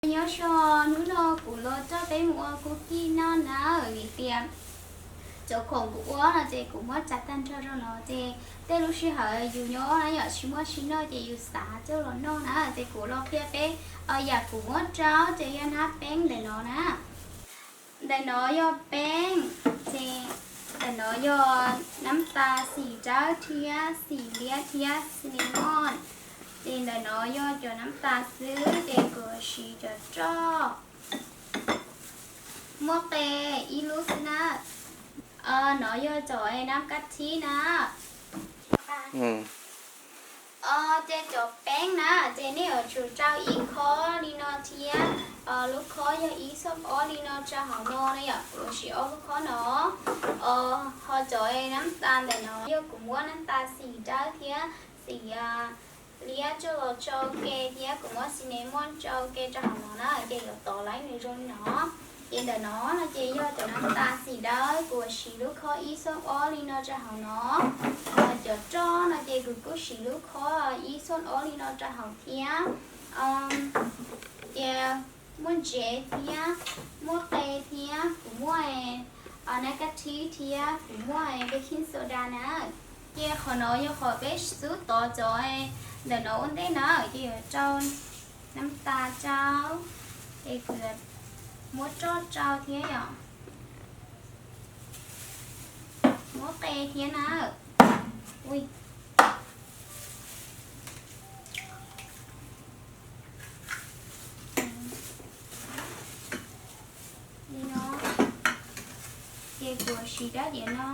Nyob zoo, hnub no kuv los coj peb mus ua cookie noj na, vim tias cov khoom kuv ua no ces kuv muab tsa tag nrho rau no ces tej lub sij hawm yus nyob na yom tsis muaj tsi noj ces yus xav coj los noj na, ces kuv los qhia peb yam kuv muab rau ces yog hnab peeb ntawm no na. Ntawm no yog peeb, ces ntawm no yog nab tas xim dawb thiab xim liab thiab cinnamon. Ces ntawm no yog cov nab tas xwb ces kuv siv cov roj. Muaj qe ib lub xwb na. No yog cov nab kab thib na. Ces cov peeb na, ces nej yuav tsum rau ib khob li no thiab, lub khob yog ib xoj ob li no rau hauv no na yom, kuv siv ob lub khob no. Ho cov nab tas ntawm no yog kuv muab nab tas xim dawb thiab xim liab coj los tso ke thiab kuv muab cinnamon tso ke rau hauv no na, ces yuav tov laib nws zoo li no. Ces ntawm no no ces yog cov nab tas xim dawb, kuv siv lub khob ib xoj ob li no rau hauv no. Cov roj no ces kuv kuj siv lub khob ib xoj ob li no rau hauv thiab. Ces muaj ntsev thiab, muaj qe thiab, kuv muaj nab kab thib thiab, kuv muaj baking soda na. Ces qhov no yog qhov peb xub tov cov ntawm no ua ntej na, ces yuav rau nab tas rau, ces kuv muab roj rau thiab yom, muab qe thiab na. Li no, ces kuv siv rab diav no,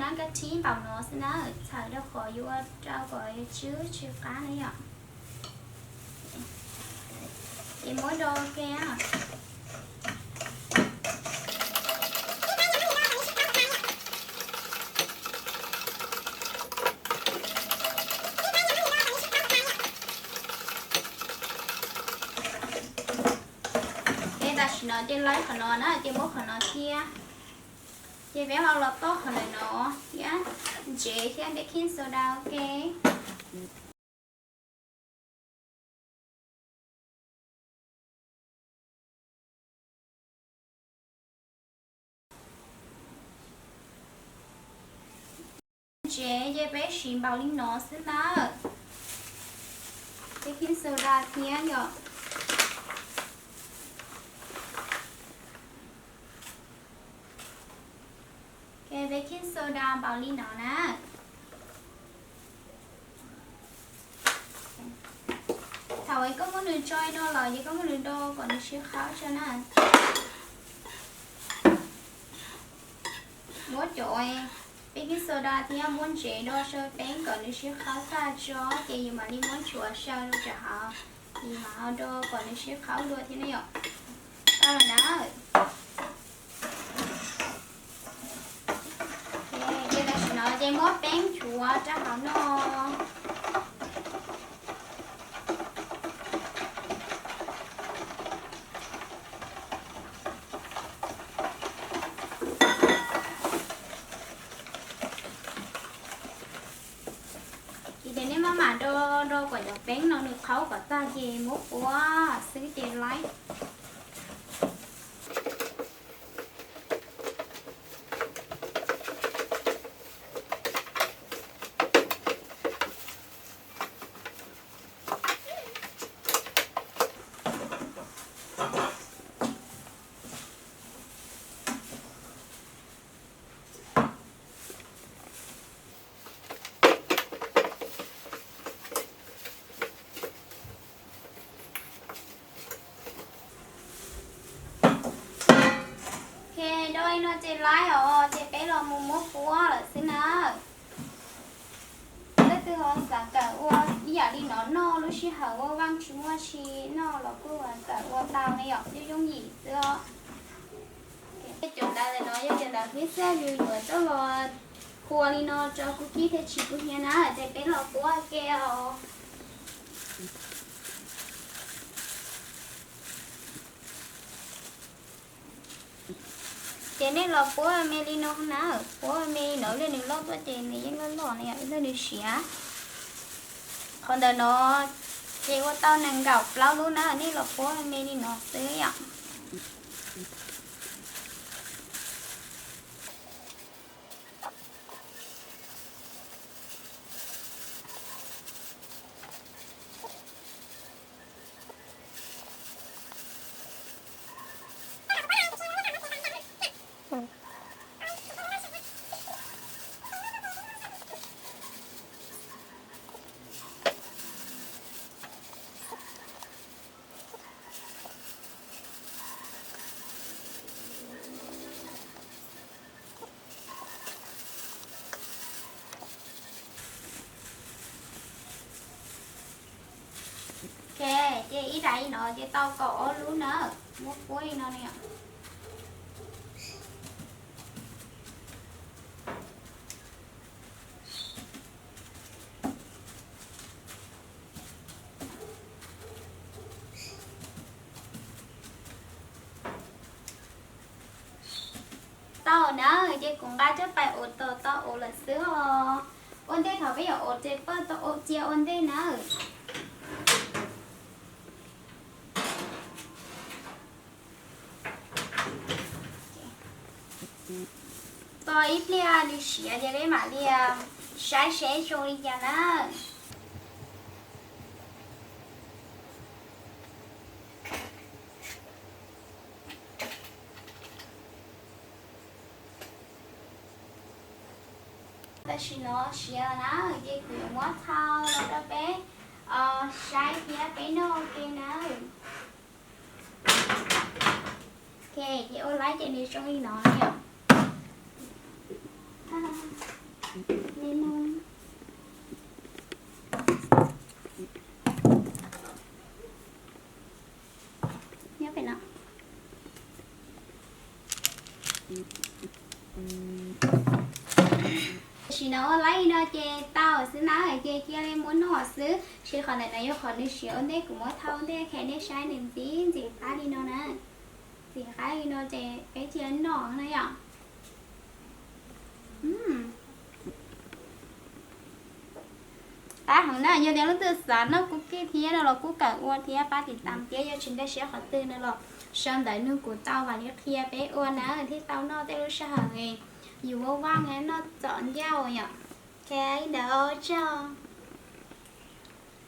nab kab thib npaum no xwb na, txhawm rau qhov yuav rau kom tsw tsis qab na yom. Ces muab do ke. Ces tam sim no ces laib qhov no na, ces muab qhov no thiab. Ces peb ho los toj qhov ntawm no thiab, ntsev thiab baking soda ua ke. Ntsev ces peb siv npaum li no xwb na. Baking soda thiab yom. Baking soda npaum li no na. Thaum koj muab nws tso no los ces koj muab nws do kom nws sib qhaub tso na. Muab cov baking soda thiab muab ntsev do saw peeb kom nws sib qhaub tag tso, ces yus mam li muab nchuav saw rau hauv, yus mam ho do kom nws sib qhaub dua thiab na yom. Tau lawm na. Ces tam sim no ces muab peeb nchuav rau hauv no. Ces nej maj mam do do kom cov peeb no nws qhaub kom tag ces muab puab xwb ces laib. Ok, do li no ces laib os, ces peb los mus muab puab lawm xwb na. Leej twg ho xav kawm ua ib yam li no noj lub sij hawm ua vaaj tsis muaj tsi noj los kuj kawm ua tau ne yom, yooj yooj yim xwb os. Cov ntawd no yog cov ntawd thiab xwb, yus yuav coj los phua li no rau kuv kib thiaj tsis kub hnyiab na, ces peb los puab ke os. Ces nej los puab me li no na, puab me li no, ib leeg nws loj tuaj ces nws yeej loj loj na yom, ib leeg nws siav. Qhov ntawm no Ces ua tau nees nkaum plaub lub na, nej los puab me li no xwb yom. Ok, ces ib daim li no ces tau kaum ob lub na, muab puab li no yom. Tau na, ces kuv nqa coj pais ua tau tau ua lawm xwb os. Ua ntej thaum peb yuav ua ces pab tau ua cia ua ntej na. Tos ib pliag nws siav ces peb mam li saib seb zoo li cas na. Tam sim no siav na, ces kuv yuav muab thau los rau peb saib thiab peb noj ua ke na. Ok, ces ua laib ces nws zoo li no yom. Nyob pem no. Tam sim no ua laib li no ces tau xwb na, ces cia li muab noj xwb, seb qhov ntawm no yog qhov nws siav ua ntej kuv muab thau ua ntej, khe nej saib nws ntxim ntxim qab li no na. Ntxim qab li no ces peb cia li noj na yom. Qab heev na, yog tias leej twg xav noj kuv kij thiab no los kuj kawm ua thiab pab tiv tam thiab, yog tsis nkag siab qhov twg no los sau ntawv nug kuv tau mam li qhia peb ua na, thiaj tau noj tej lub sij hawm yus vaj vaj noj txom ncauj yom. Ok, ntawd tso.